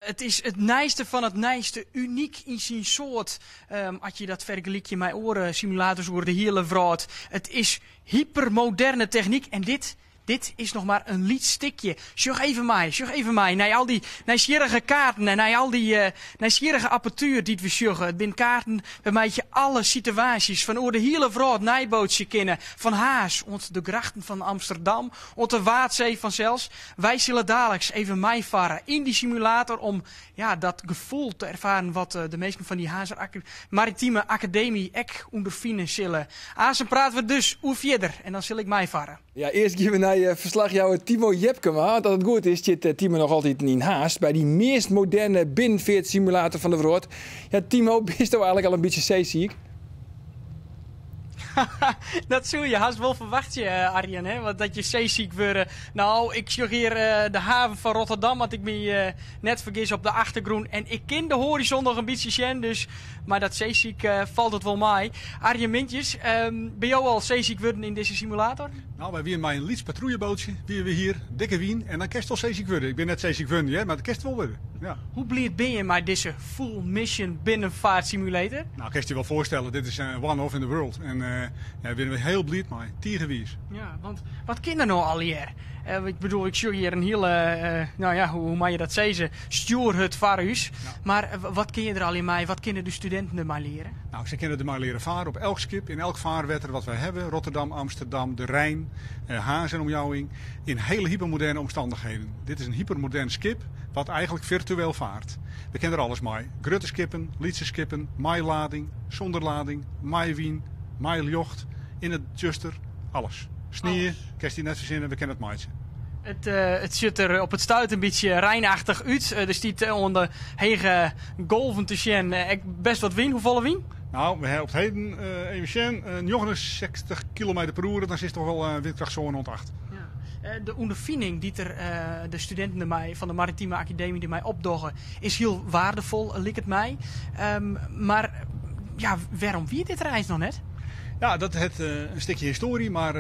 It is it nijste fan it nijste, unyk yn syn soart. As je dat fergelykje mei oare simulators oer de hiele wrâld. It is hypermoderne technyk en dit Dit is noch mar in lyts stikje. Sjoch even mei, sjoch even mei nei al dy nijsgjirrige kaarten en nei al dy nijsgjirrige apparatuer dy't we sjogge. It binne kaarten wêrmei't je alle sitewaasjes fan oer de hiele wrâld neiboatsje kinne. Fan Harns oant de grachten fan Amsterdam, oant de Waadsee fansels. Wy sille daliks even meifarre yn dy simulator om ja, dat gefoel te erfaren wat de minsken fan dy Harnzer Maritime Akademy ek ûnderfine sille. Aansen prate we dus oer fierder en dan sil ik meifarre. Ja, earst gean we nei ferslachjouwer Timo Jepkema. Want as it goed is, stiet Timo noch altyd yn Harns by dy meast moderne binnenfeartsimulator fan de wrâld. Ja, Timo, bisto eigenlik al in bytsje seesiik? Dat soe je hast wol ferwachtsje, Arjen, hè? Want dat je seesiik wurde. Nou, ik sjoch hjir de haven fan Rotterdam, as ik my net fergis, op de achtergrûn. En ik kin de hoarizon noch in bytsje sjen, dus mei dat seesiik falt it wol mei. Arjen Mintjes, binne jo al seesiik wurden yn dizze simulator? Nou, wy wiene mei in lyts patrouilleboatsje, wiene we hjir, dikke wyn, en dan kinst wol seesiik wurde. Ik bin net seesiik wurden hear, mar dat kinst wol wurde, ja. Hoe bliid binne je mei dizze full mission binnenfeartsimulator? Nou, kinst je wol foarstelle, dit is in one-off in the world. En ja, dêr binne we hiel bliid mei, tige wiis. Ja, want wat kin der no allegear? Ik bedoel, ik sjoch hjir in hiele, nou ja, hoe moat je dat sizze, stjoerhut foar ús. Mar wat kinne je der allegear mei? Wat kinne de studinten der mei leare? Nou, se kinne der mei leare fare op elk skip, yn elk faarwetter wat wy hawwe, Rotterdam, Amsterdam, de Rijn, Harns en omjouwing, yn hiele hypermoderne omstannichheden. Dit is in hypermodern skip wat eigenlik firtueel faart. We kinne der alles mei. Grutte skippen, lytse skippen, mei lading, sûnder lading, mei wyn, mei ljocht, yn it tsjuster, alles. Snie, kinst dy net fersinne, we kinne it meitsje. It sjocht der op it stuit in bytsje reinachtich út. Der stiet oan de hege golven te sjen ek best wat wyn. Hoefolle wyn? Nou, we hawwe op 't heden, even sjen, 69 kilometer per oere. Dan is toch wol windkracht sân oant acht. Ja. De ûnderfining dy't der de studinten dermei fan de Maritieme Akademy dermei opdogge is hiel waardefol, liket my. Mar ja, wêrom wie dit der eins noch net? Ja, dat hat in stikje histoarje, mar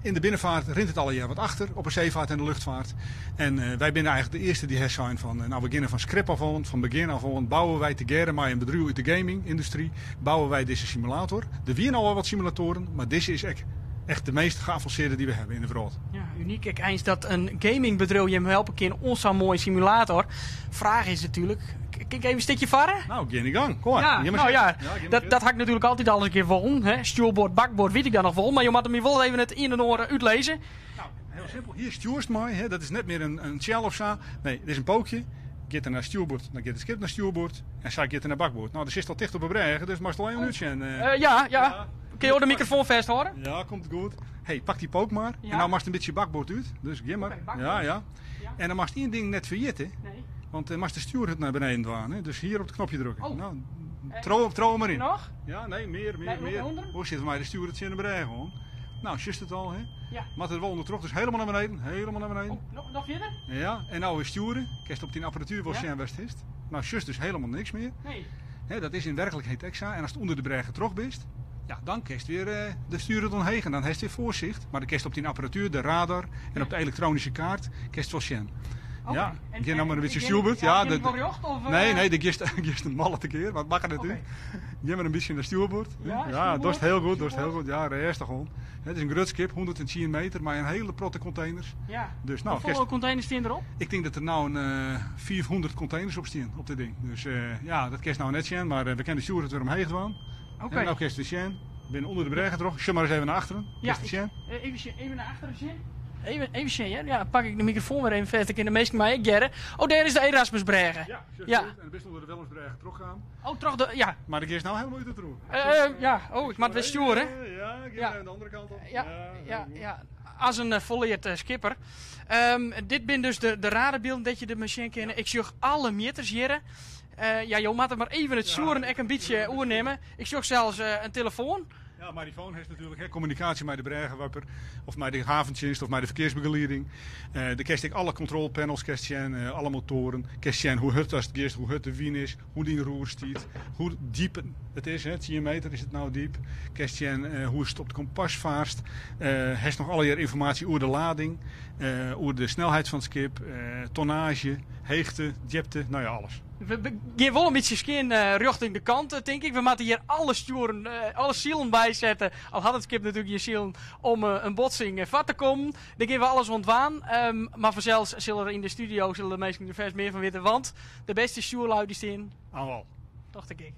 yn de binnenfeart rint it allegear wat achter op de seefeart en de luchtfeart. En wy binne eigenlik de earste dy't ha sein fan, nou we geane fan skrep af oan, fan begjin af oan, bouwe wy tegearre mei in bedriuw út de gaming-yndustry, bouwe wy dizze simulator. Der wiene al wat simulatoaren, mar dizze is ek echt de meast geavansearde dy't we hawwe yn de wrâld. Ja, unyk ek eins dat in gamingbedriuw jim helpe kin oan sa'n moaie simulator. Fraach is natuerlik, kin ik even in stikje farre? Nou, gean dyn gang. Kom mar. Ja, nou ja, dat ha ik natuerlik altyd al ris in kear wollen. Hè. Stjoerboard, bakboard, wit ik dan noch wol, mar jo moatte my wol even it ien en oar útlizze. Nou, hiel simpel. Hjir stjoerst mei, hè. Dat is net mear in tsjel of sa. Nee, dit is in pookje. Giet er nei stjoerboard, dan giet it skip nei stjoerboard. En sa giet er nei bakboard. Nou, dêr sitst al ticht op 'e brêge, dus moatst al even útsjen. Ja, ja. Kinne jo de mikrofoan fêsthâlde? Ja, komt it goed. Hey, pak dy pook mar. En no moatst in bytsje bakboard út. Dus gean mar. Ja, ja. En dan moatst ien ding net ferjitte. Want dan moatst de stjoerhut nei beneden dwaan. Hè? Dus hjir op it knopje drukke. Oh. Nou, tro, tro mar yn. Noch? Ja, nee, mear, mear, Nee, mear. ûnder? Hoe sit mei de stjoerhut tsjin de brêge oan? Nou, sjochst it al, hè? Ja. Moat it wol ûnder troch, dus helemaal nei beneden. Helemaal nei beneden. Oh, noch, noch fierder? Ja, en nou weer stjoeren. Kinst op dyn apparatuer wol Ja. sjen wêr'tst sitst. Nou, sjochst dus helemaal niks mear. Nee. Hè, dat is yn werklikheid ek sa. En ast ûnder de brêge troch bist, ja, dan kinst wer de stjoerhut omheech en dan hast wer foarsicht. Mar dan kinst op dyn apparatuer, de radar en op de elektronyske kaart, kinst wol sjen. Oké. Ja, En, gean no mar in en bytsje gean stjoerboard. ik, ja, Ja, gean ik dat, wol rjocht of? nee, nee, dan giest, giest in malle tekear, mar it makket net Oké. út. Gean mar in bytsje nei stjoerboard. Ja, Ja, dochst stjoerboard, hiel goed, dochst hiel stjoerboard. goed. Ja, rêstich oan. Het is in grut skip, 110 meter, mei in hiele protte konteners. Ja. Dus nou, Hoefolle kinst konteners stean derop? Ik tink dat der no in 500 konteners op stean, op dit ding. Dus ja, dat kinst no net sjen, mar we kinne de stjoerhut wer omheech dwaan. Oké. En no kinst wer sjen. Binne ûnder de brêge troch. Sjoch mar ris even nei achteren. Ja, Kinst it sjen? Even sjen, even nei achteren sjen. Even, even sjen, hear. Ja, pak ik de mikrofoan wer even fêst, dan kinne de minsken my ek hearre. Oh, dêr is de Erasmusbrêge. Ja, sjochst Ja. goed. En dan bist ûnder de Willemsbrêge trochkaam. Oh, troch de, ja. Mar dan giest no helemaal út it roer. Ja, oh, ik moat wer stjoere. Ja, gean Ja. even de andere kant op. Ja, Ja, ja, goed. ja. As in folleard skipper. Dit binne dus de radarbylden dat je der mei sjen kinne. Ik sjoch alle mjitters hjirre. Ja, jo moatte mar even it stjoeren ek in bytsje oernimme. Ik sjoch sels in telefoan. Ja, marifoon heeft natuurlijk, hè, communicatie met de brêgewapper of met de havendienst of met de verkeersbegeleiding. De kerst ik alle controlepanels, kerst zien, alle motoren, kerst zien hoe hard het is, hoe hard de wien is, hoe die roer stiet, hoe diep het is, hè, 10 meter is het nou diep. Kerst zien, hoe het op het kompas vaart. Heeft nog alle informatie over de lading, over de snelheid van het schip, tonnage, heegte, diepte, nou ja, alles. We gaan wel een beetje skin richting de kant, denk ik. We moeten hier alle sturen, alle zielen bijzetten. Al had het schip natuurlijk je zielen om een botsing vat te komen. Dan geven we alles ontwaan. Maar vanzelfs zullen er in de studio zullen de meesten er vers meer van weten. Want de beste stuurlui die staan. Aan wal. Dacht ik.